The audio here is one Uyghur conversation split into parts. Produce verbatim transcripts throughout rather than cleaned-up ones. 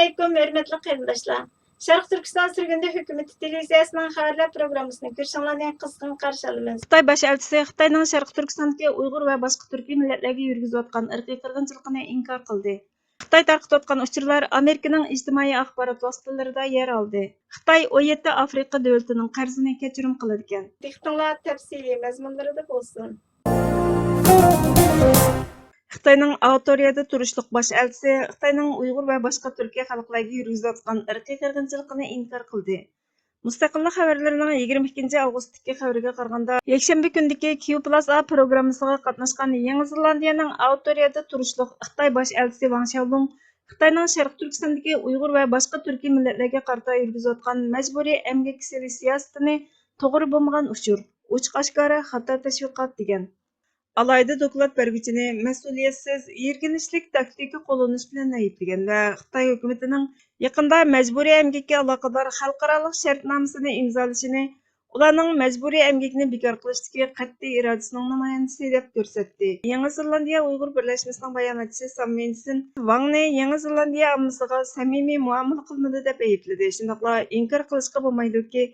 ئەسسالامۇئەلەيكۇم، ھۆرمەتلىك قېرىنداشلار! شەرقىي تۈركىستان سۈرگۈندە ھۆكۈمىتى تېلېۋىزىيەسىنىڭ خەۋەرلەر پروگراممىسىنى كۆرۈشۈڭلارنى قىزغىن قارشى ئالىمىز. خىتاي باش ئەلچىسى خىتاينىڭ شەرقىي تۈركىستاندىكى ئۇيغۇر ۋە باشقا تۈركىي مىللەتلەرگە يۈرگۈزۈۋاتقان ئىرقىي قىرغىنچىلىقىنى ئىنكار قىلدى. خىتاي تارقىتىۋاتقان ئۇچۇرلار ئامېرىكىنىڭ ئىجتىمائىي ئاخبارات ۋاسىتىلىرىدا يەر ئالدى. خىتاي ئون يەتتە ئافرىقا دۆلىتىنىڭ قەرزىنى كەچۈرۈم قىلىدىكەن. دىققىتىڭلار تەپسىلىي مەزمۇنلىرىدا بولسۇن. خىتاينىڭ ئاۋتورىيەدە تۇرۇشلۇق باش ئەلچىسى خىتاينىڭ ئۇيغۇر ۋە باشقا تۈركىي خەلقلەرگە يۈرگۈزۈۋاتقان ئىرقىي قىرغىنچىلىقىنى ئىنكار قىلدى. مۇستەقىللىق خەۋەرلىرىنىڭ يىگىرمە ئىككىنچى ئاۋغۇستتىكى خەۋىرىگە قارىغاندا، يەكشەنبە كۈنىدىكى كيۇ پلۇس ئا پروگراممىسىغا قاتناشقان يېڭى زېلاندىيەنىڭ ئاۋتورىيەدە تۇرۇشلۇق خىتاي باش ئەلچىسى ۋاڭ شياۋلۇڭ خىتاينىڭ شەرقىي تۈركىستاندىكى ئۇيغۇر ۋە باشقا تۈركىي مىللەتلەرگە قارىتا يۈرگۈزۈۋاتقان مەجبۇرىي ئەمگەككە سېلىش سىياسىتىنى توغرا بولمىغان ئۇچۇر، ئوچۇق ئاشكارا خاتا تەشۋىقات دېگەن. ئالاھىدە دوكلات بەرگۈچىنى مەسئۇلىيەتسىز، يىرگىنچلىك تاكتىكا قوللىنىش بىلەن ئەيىبلىگەن ۋە خىتاي ھۆكۈمىتىنىڭ يېقىندا مەجبۇرىي ئەمگەككە ئالاقىدار خەلقئارالىق شەرتنامىسىنى ئىمزالىشىنى ئۇلارنىڭ مەجبۇرىي ئەمگەكنى بىكار قىلىشتىكى قەتئىي ئىرادىسىنىڭ نامايەندىسى دەپ كۆرسەتتى. يېڭى زېلاندىيە ئۇيغۇر بىرلەشمىسىنىڭ باياناتچىسى سام ۋىنسېن ۋاڭنى يېڭى زېلاندىيە ئاممىسىغا سەمىمىي مۇئامىلە قىلمىدى دەپ ئەيىبلىدى. شۇنداقلا ئىنكار قىلىشقا بولمايدۇكى،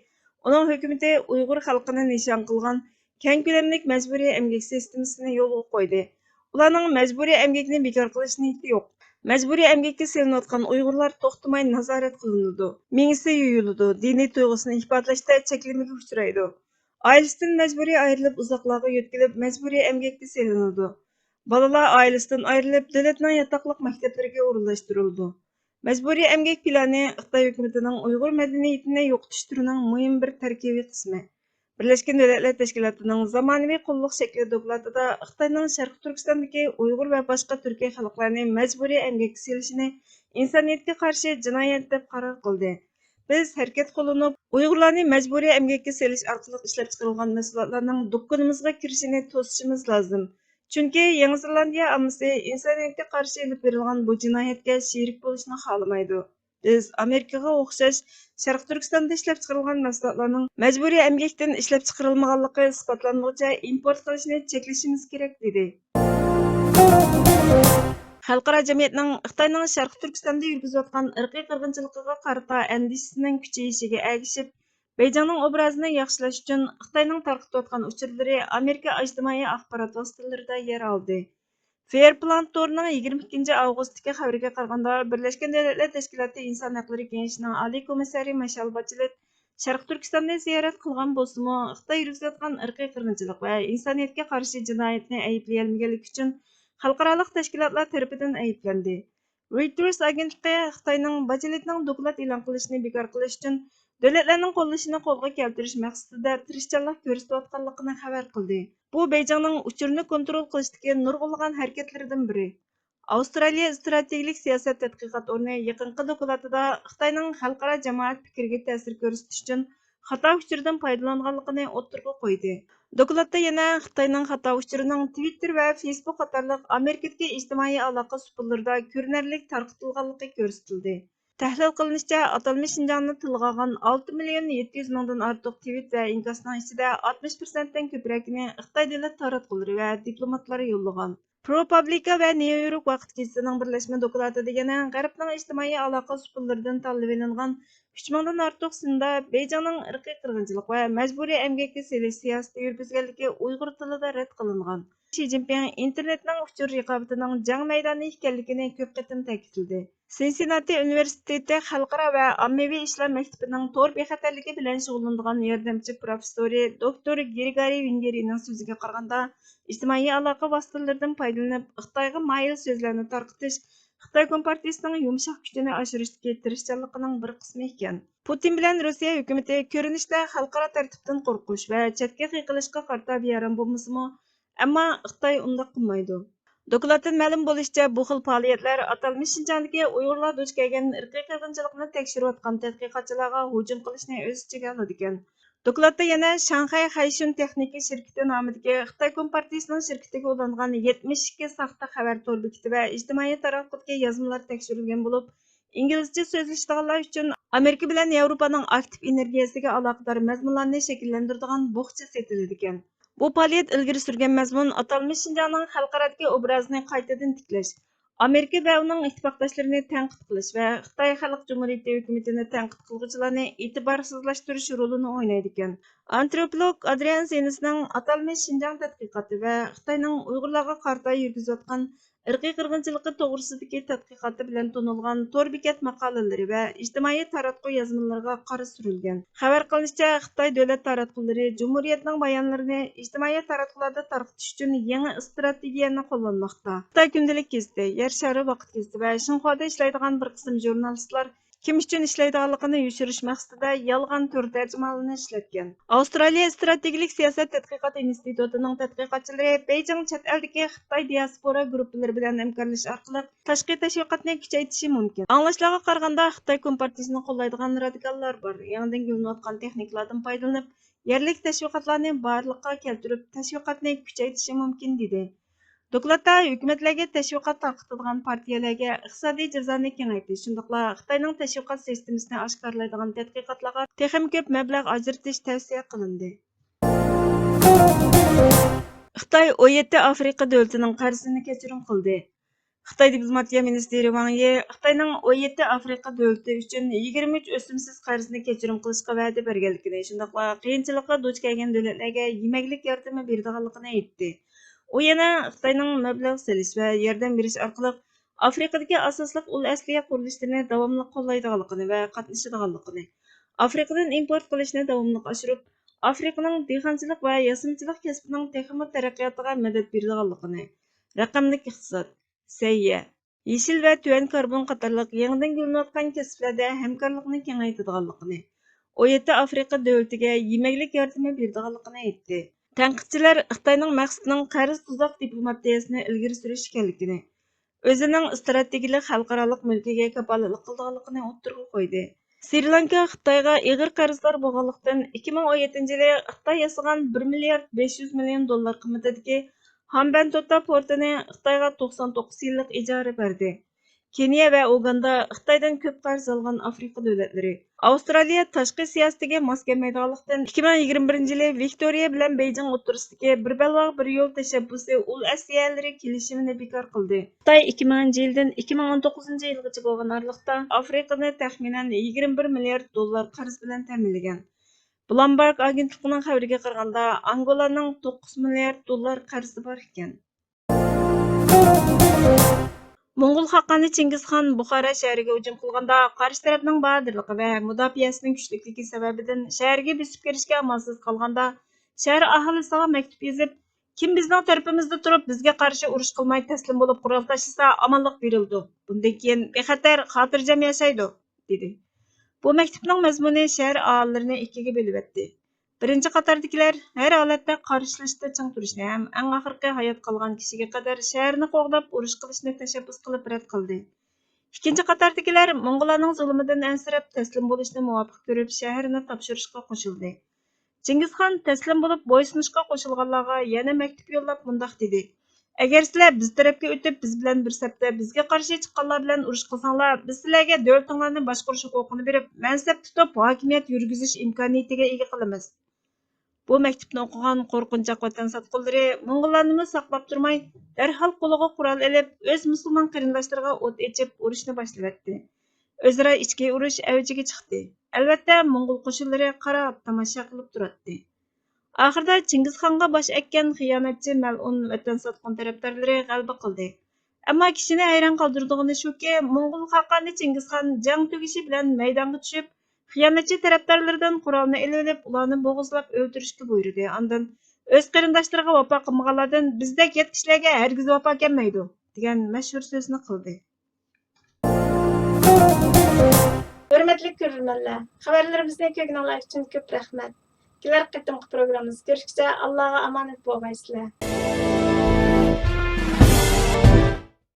ئۇنىڭ ھۆكۈمىتى ئۇيغۇر خەلقىنى نىشان قىلغان كەڭ كۆلەملىك مەجبۇرىي ئەمگەك سىستېمىسىنى يولغا قويدى. ئۇلارنىڭ مەجبۇرىي ئەمگەكنى بىكار قىلىش نىيىتى يوق. مەجبۇرىي ئەمگەككە سېلىنىۋاتقان ئۇيغۇرلار توختىماي نازارەت قىلىنىدۇ، مېڭىسى يۇيۇلىدۇ، دىنىي تۇيغۇسىنى ئىپادىلەشتە چەكلىمىگە ئۇچرايدۇ. ئائىلىسىدىن مەجبۇرىي ئايرىلىپ، ئۇزاقلارغا يۆتكىلىپ، مەجبۇرىي ئەمگەككە سېلىنىدۇ. بالىلار ئائىلىسىدىن ئايرىلىپ، دۆلەتنىڭ ياتاقلىق مەكتەپلىرىگە ئورۇنلاشتۇرۇلىدۇ. مەجبۇرىي ئەمگەك پىلانى خىتاي ھۆكۈمىتىنىڭ ئۇيغۇر مەدەنىيىتىنى يوقىتىش تۈرىنىڭ مۇھىم بىر تەركىبىي قىسمى. بىرلەشكەن دۆلەتلەر تەشكىلاتىنىڭ زامانىۋى قۇللۇق شەكلى دوكلاتىدا خىتاينىڭ شەرقىي تۈركىستاندىكى ئۇيغۇر ۋە باشقا تۈركىي خەلقلەرنى مەجبۇرىي ئەمگەككە سېلىشىنى ئىنسانىيەتكە قارشى جىنايەت دەپ قارار قىلدى. بىز ھەرىكەت قوللىنىپ، ئۇيغۇرلارنى مەجبۇرىي ئەمگەككە سېلىش ئارقىلىق ئىشلەپچىقىرىلغان مەھسۇلاتلارنىڭ دۇكىنىمىزغا كىرىشىنى توسۇشىمىز لازىم. چۈنكى يېڭى زېلاندىيە ئاممىسى ئىنسانىيەتكە قارشى ئېلىپ بېرىلغان بۇ جىنايەتكە شېرىك بولۇشنى خالىمايدۇ. بىز ئامېرىكىغا ئوخشاش شەرقىي تۈركىستاندا ئىشلەپچىقىرىلغان مەھسۇلاتلارنىڭ مەجبۇرىي ئەمگەكتىن ئىشلەپچىقىرىلمىغانلىقى ئىسپاتلانغۇچە ئىمپورت قىلىشنى چەكلىشىمىز كېرەك، دېدى. خەلقئارا جەمئىيەتنىڭ خىتاينىڭ شەرقىي تۈركىستاندا يۈرگۈزۈۋاتقان ئىرقىي قىرغىنچىلىقىغا قارىتا ئەندىشىسىنىڭ كۈچىيىشىگە ئەگىشىپ، بېيجىڭنىڭ ئوبرازىنى ياخشىلاش ئۈچۈن خىتاينىڭ تارقىتىۋاتقان ئۇچۇرلىرى ئامېرىكا ئىجتىمائىي ئاخبارات ۋاسىتىلىرىدا يەر ئالدى. فېيرپلان تورىنىڭ يىگىرمە ئىككىنچى ئاۋغۇستتىكى خەۋىرىگە قارىغاندا، بىرلەشكەن دۆلەتلەر تەشكىلاتى ئىنسان ھەقلىرى كېڭىشىنىڭ ئالىي كومىسسارى مىشېل باچېلېت شەرقىي تۈركىستاننى زىيارەت قىلغان بولسىمۇ، خىتاي يۈرگۈزۈۋاتقان ئىرقىي قىرغىنچىلىق ۋە ئىنسانىيەتكە قارشى جىنايەتنى ئەيىبلىيەلمىگەنلىكى ئۈچۈن خەلقئارالىق تەشكىلاتلار تەرىپىدىن ئەيىبلەندى. رويتېرس ئاگېنتلىقى خىتاينىڭ باچېلېتنىڭ دوكلات ئېلان قىلىشىنى بىكار قىلىش ئۈچۈن دۆلەتلەرنىڭ قوللىشىنى قولغا كەلتۈرۈش مەقسىتىدە تىرىشچانلىق كۆرسىتىۋاتقانلىقىنى خەۋەر قىلدى. بۇ بېيجىڭنىڭ ئۇچۇرنى كونترول قىلىشتىكى نۇرغۇنلىغان ھەرىكەتلىرىدىن بىرى. ئاۋسترالىيە ئىستراتېگىيىلىك سىياسەت تەتقىقات ئورنى يېقىنقى دوكلاتىدا خىتاينىڭ خەلقئارا جامائەت پىكرىگە تەسىر كۆرسىتىش ئۈچۈن خاتا ئۇچۇردىن پايدىلانغانلىقىنى ئوتتۇرىغا قويدى. دوكلاتتا يەنە خىتاينىڭ خاتا ئۇچۇرىنىڭ تىۋىتتېر ۋە فېيسبۇك قاتارلىق ئامېرىكىدىكى ئىجتىمائىي ئالاقە سۇپىلىرىدا كۆرۈنەرلىك تارقىتىلغانلىقى كۆرسىتىلدى. تەھلىل قىلىنىشىچە، ئاتالمىش شىنجاڭنى تىلغا ئالغان ئالتە مىليون يەتتە يۈز مىڭدىن ئارتۇق تۋىت ۋە ئىنكاسنىڭ ئىچىدە ئاتمىش پىرسەنتتىن كۆپرەكىنى خىتاي دۆلەت تاراتقۇلىرى ۋە دىپلوماتلىرى يوللىغان. پروپابلىكا ۋە نيۇ يورك ۋاقىت گېزىتىنىڭ بىرلەشمە دوكلاتىدا يەنە غەربنىڭ ئىجتىمائىي ئالاقە سۇپىلىرىدىن تاللىۋېلىنغان ئۈچ مىڭدىن ئارتۇق سىندا بېيجىڭنىڭ ئىرقىي قىرغىنچىلىق ۋە مەجبۇرىي ئەمگەككە سېلىش سىياسىتى يۈرگۈزگەنلىكى ئۇيغۇر تىلىدا رەت قىلىنغان. شى جىنپىڭ ئىنتېرنېتنىڭ ئۇچۇر رىقابىتىنىڭ جەڭ مەيدانى ئىكەنلىكىنى كۆپ قېتىم تەكىتلىدى. سىنسىنناتى ئۇنىۋېرسىتېتى خەلقئارا ۋە ئاممىۋى ئىشلار مەكتىپىنىڭ تور بىخەتەرلىكى بىلەن شۇغۇللىنىدىغان ياردەمچى پروفېسسورى دوكتور گرىگورىي ۋېنگېرىنىڭ سۆزىگە قارىغاندا، ئىجتىمائىي ئالاقە ۋاسىتىلىرىدىن پايدىلىنىپ، خىتايغا مايىل سۆزلەرنى تارقىتىش خىتاي كومپارتىيىسىنىڭ يۇمشاق كۈچىنى ئاشۇرۇشتىكى تىرىشچانلىقىنىڭ بىر قىسمى ئىكەن. پۇتىن بىلەن روسىيە ھۆكۈمىتى كۆرۈنۈشتە خەلقئارا تەرتىپتىن قورقۇش ۋە چەتكە قېقىلىشقا قارىتا بىئارام بولمىسىمۇ، ئەمما خىتاي ئۇنداق قىلمايدۇ. دوكلاتتىن مەلۇم بولۇشىچە، بۇ خىل پائالىيەتلەر ئاتالمىش شىنجاڭدىكى ئۇيغۇرلار دۇچ كەلگەن ئىرقىي قىرغىنچىلىقنى تەكشۈرۈۋاتقان تەتقىقاتچىلارغا ھۇجۇم قىلىشنى ئۆز ئىچىگە ئالىدىكەن. دوكلاتتا يەنە شاڭخەي خەيشۈن تېخنىكا شىركىتى نامىدىكى خىتاي كومپارتىيىسىنىڭ شىركىتىگە ئۇلانغان يەتمىش ئىككى ساختا خەۋەر تور بېكىتى ۋە ئىجتىمائىي تاراتقۇدىكى يازمىلار تەكشۈرۈلگەن بولۇپ، ئىنگلىزچە سۆزلىشىدىغانلار ئۈچۈن ئامېرىكا بىلەن ياۋروپانىڭ ئاكتىپ ئېنېرگىيەسىگە ئالاقىدار مەزمۇنلارنى شەكىللەندۈرىدىغان بوخچا سېتىلىدىكەن. بۇ پائالىيەت ئىلگىرى سۈرگەن مەزمۇن ئاتالمىش شىنجاڭنىڭ خەلقئارادىكى ئوبرازىنى قايتىدىن تىكلەش، ئامېرىكا ۋە ئۇنىڭ ئىتتىپاقداشلىرىنى تەنقىد قىلىش ۋە خىتاي خەلق جۇمھۇرىيىتى ھۆكۈمىتىنى تەنقىد قىلغۇچىلارنى ئېتىبارسىزلاشتۇرۇش رولىنى ئوينايدىكەن. ئانتروپولوگ ئادرىيان زېنسنىڭ ئاتالمىش شىنجاڭ تەتقىقاتى ۋە خىتاينىڭ ئۇيغۇرلارغا قارىتا يۈرگۈزۈۋاتقان ئىرقىي قىرغىنچىلىقى توغرىسىدىكى تەتقىقاتى بىلەن تونۇلغان تور بېكەت ماقالىلىرى ۋە ئىجتىمائىي تاراتقۇ يازمىلىرىغا قارا سۈرۈلگەن. خەۋەر قىلىنىشىچە، خىتاي دۆلەت تاراتقۇلىرى جۇمھۇرىيەتنىڭ بايانلىرىنى ئىجتىمائىي تاراتقۇلاردا تارقىتىش ئۈچۈن يېڭى ئىستراتېگىيەنى قوللانماقتا. خىتاي كۈندىلىك گېزىتى، يەر شارى ۋاقىت گېزىتى ۋە شىنخۇادا ئىشلەيدىغان بىر قىسىم ژۇرنالىستلار كىم ئۈچۈن ئىشلەيدىغانلىقىنى يوشۇرۇش مەقسىتىدە يالغان تۈر تەرجىمىھالىنى ئىشلەتكەن. ئاۋسترالىيە ئىستراتېگىيىلىك سىياسەت تەتقىقات ئىنستىتۇتىنىڭ تەتقىقاتچىلىرى بېيجىڭ چەت ئەلدىكى خىتاي دىياسپورا گۇرۇپپىلىرى بىلەن ھەمكارلىشىش ئارقىلىق تاشقى تەشۋىقاتنى كۈچەيتىشى مۇمكىن. ئاڭلاشلارغا قارىغاندا، خىتاي كومپارتىيىسىنى قوللايدىغان رادىكاللار بار، يېڭىدىن گۈللىنىۋاتقان تېخنىكىلاردىن پايدىلىنىپ، يەرلىك تەشۋىقاتلارنى بارلىققا كەلتۈرۈپ، تەشۋىقاتنى كۈچەيتىشى مۇمكىن، دېدى. دوكلاتتا ھۆكۈمەتلەرگە تەشۋىقات تارقىتىدىغان پارتىيەلەرگە ئىقتىسادىي جازانى كېڭەيتىش، شۇنداقلا خىتاينىڭ تەشۋىقات سىستېمىسىنى ئاشكارىلايدىغان تەتقىقاتلارغا تېخىمۇ كۆپ مەبلەغ ئاجرىتىش تەۋسىيە قىلىندى. خىتاي ئون يەتتە ئافرىقا دۆلىتىنىڭ قەرزىنى كەچۈرۈم قىلدى. خىتاي دىپلوماتىيە مىنىستىرى ۋاڭ يى خىتاينىڭ ئون يەتتە ئافرىقا دۆلىتى ئۈچۈن يىگىرمە ئۈچ ئۆسۈمسىز قەرزنى كەچۈرۈم قىلىشقا ۋەدە بەرگەنلىكىنى، شۇنداقلا قىيىنچىلىققا دۇچ كەلگەن دۆلەتلەرگە يېمەكلىك ياردىمى بېرىدىغانلىقىنى ئېيتتى. ئۇ يەنە خىتاينىڭ مەبلەغ سېلىش ۋە ياردەم بېرىش ئارقىلىق ئافرىقىدىكى ئاساسلىق ئۇل ئەسلىھە قۇرۇلۇشلىرىنى داۋاملىق قوللايدىغانلىقىنى ۋە قاتنىشىدىغانلىقىنى، ئافرىقىدىن ئىمپورت قىلىشنى داۋاملىق ئاشۇرۇپ، ئافرىقىنىڭ دېھقانچىلىق ۋە ياسىمىچىلىق كەسپىنىڭ تېخىمۇ تەرەققىياتىغا مەدەت بېرىدىغانلىقىنى، رەقەملىك ئىقتىساد، سەھىيە، يېشىل ۋە تۆۋەن كاربون قاتارلىق يېڭىدىن گۈللىنىۋاتقان كەسىپلەردە ھەمكارلىقنى كېڭەيتىدىغانلىقىنى، ئون يەتتە ئافرىقا دۆلىتىگە يېمەكلىك ياردىمى بېرىدىغانلىقىنى ئېيتتى. تەنقىدچىلەر خىتاينىڭ مەقسىتىنىڭ قەرز تۇزاق دىپلوماتىيەسىنى ئىلگىرى سۈرۈش ئىكەنلىكىنى، ئۆزىنىڭ ئىستراتېگىيەلىك خەلقئارالىق مۈلكىگە كاپالەتلىك قىلىدىغانلىقىنى ئوتتۇرىغا قويدى. سرى لانكا خىتايغا ئېغىر قەرزدار بولغانلىقتىن، ئىككى مىڭ ئون يەتتىنچى يىلى خىتاي ياسىغان بىر مىليارد بەش يۈز مىليون دوللار قىممىتىدىكى ھامبەنتوتا پورتىنى خىتايغا توقسان توققۇز يىللىق ئىجارە بەردى. كېنىيە ۋە ئۇگاندا خىتايدىن كۆپ قەرز ئالغان ئافرىقا دۆلەتلىرى. ئاۋسترالىيە تاشقى سىياسىتىگە ماس كەلمەيدىغانلىقتىن، ئىككى مىڭ يىگىرمە بىرىنچى يىلى ۋىكتورىيە بىلەن بېيجىڭ ئوتتۇرىسىدىكى بىر بەلباغ بىر يول تەشەببۇسى ئۇل ئەسلىھەلىرى كېلىشىمىنى بىكار قىلدى. خىتاي ئىككى مىڭىنچى يىلدىن ئىككى مىڭ ئون توققۇزىنچى يىلغىچە بولغان ئارىلىقتا ئافرىقىنى تەخمىنەن يىگىرمە بىر مىليارد دوللار قەرز بىلەن تەمىنلىگەن. بلومبېرگ ئاگېنتلىقىنىڭ خەۋىرىگە قارىغاندا، ئانگولانىڭ توققۇز مىليارد دوللار قەرزى بار ئىكەن. موڭغۇل خاقانى چىڭگىزخان بۇخارا شەھىرىگە ھۇجۇم قىلغاندا، قارشى تەرەپنىڭ باھادىرلىقى ۋە مۇداپىئەسىنىڭ كۈچلۈكلۈكى سەۋەبىدىن شەھەرگە بۆسۈپ كىرىشكە ئامالسىز قالغاندا، شەھەر ئاھالىسىغا مەكتۇپ يېزىپ، كىم بىزنىڭ تەرىپىمىزدە تۇرۇپ، بىزگە قارشى ئۇرۇش قىلماي تەسلىم بولۇپ قورال تاشلىسا، ئامانلىق بېرىلىدۇ. بۇندىن كېيىن بىخەتەر، خاتىرجەم ياشايدۇ، دېدى. بۇ مەكتۇپنىڭ مەزمۇنى شەھەر ئاھالىلىرىنى ئىككىگە بۆلۈۋەتتى. بىرىنچى قاتاردىكىلەر ھەر ھالەتتە قارشىلىشىشتا چىڭ تۇرۇشنى ھەم ئەڭ ئاخىرقى ھايات قالغان كىشىگە قەدەر شەھەرنى قوغداپ ئۇرۇش قىلىشنى تەشەببۇس قىلىپ رەت قىلدى. ئىككىنچى قاتاردىكىلەر موڭغۇللارنىڭ زۇلۇمىدىن ئەنسىرەپ تەسلىم بولۇشنى مۇۋاپىق كۆرۈپ شەھەرنى تاپشۇرۇشقا قوشۇلدى. چىڭگىزخان تەسلىم بولۇپ بويسۇنۇشقا قوشۇلغانلارغا يەنە مەكتۇپ يوللاپ مۇنداق دېدى: ئەگەر سىلەر بىز تەرەپكە ئۆتۈپ، بىز بىلەن بىر سەپتە بىزگە قارشى چىققانلار بىلەن ئۇرۇش قىلساڭلار، بىز سىلەرگە دۆلىتىڭلارنى باشقۇرۇش ھوقۇقىنى بېرىپ، مەنسەپ تۇتۇپ، ھاكىمىيەت يۈرگۈزۈش ئىمكانىيىتىگە ئىگە قىلىمىز. بۇ مەكتۇپنى ئوقۇغان قورقۇنچاق ۋەتەن ساتقۇنلىرى موڭغۇللارنىمۇ ساقلاپ تۇرماي، دەرھال قولىغا قورال ئېلىپ، ئۆز مۇسۇلمان قېرىنداشلىرىغا ئوت ئېچىپ، ئۇرۇشنى باشلىۋەتتى. ئۆزئارا ئىچكى ئۇرۇش ئەۋجىگە چىقتى. ئەلۋەتتە، موڭغۇل قوشۇنلىرى قاراپ تاماشا قىلىپ تۇراتتى. ئاخىرىدا چىڭگىزخانغا باش ئەگكەن خىيانەتچى مەلئۇن ۋەتەن ساتقۇن تەرەپدارلىرى غەلىبە قىلدى. ئەمما كىشىنى ھەيران قالدۇرىدىغىنى شۇكى، موڭغۇل خاقانى چىڭگىزخان جەڭ تۈگىشى بىلەن مەيدانغا چۈشۈپ، خىيانەتچى تەرەپدارلىرىدىن قورالنى ئېلىۋېلىپ، ئۇلارنى بوغۇزلاپ ئۆلتۈرۈشكە بۇيرۇدى. ئاندىن ئۆز قېرىنداشلىرىغا ۋاپا قىلمىغانلاردىن بىزدەك يات كىشىلەرگە ھەرگىز ۋاپا كەلمەيدۇ، دېگەن مەشھۇر سۆزنى قىلدى. ھۆرمەتلىك كۆرۈرمەنلەر، خەۋەرلىرىمىزنى كۆرگىنىڭلار ئۈچۈن كۆپ رەھمەت. كېلەر قېتىمقى پروگراممىمىزدا كۆرۈشكىچە ئاللاغا ئامانەت بولغايسىلەر.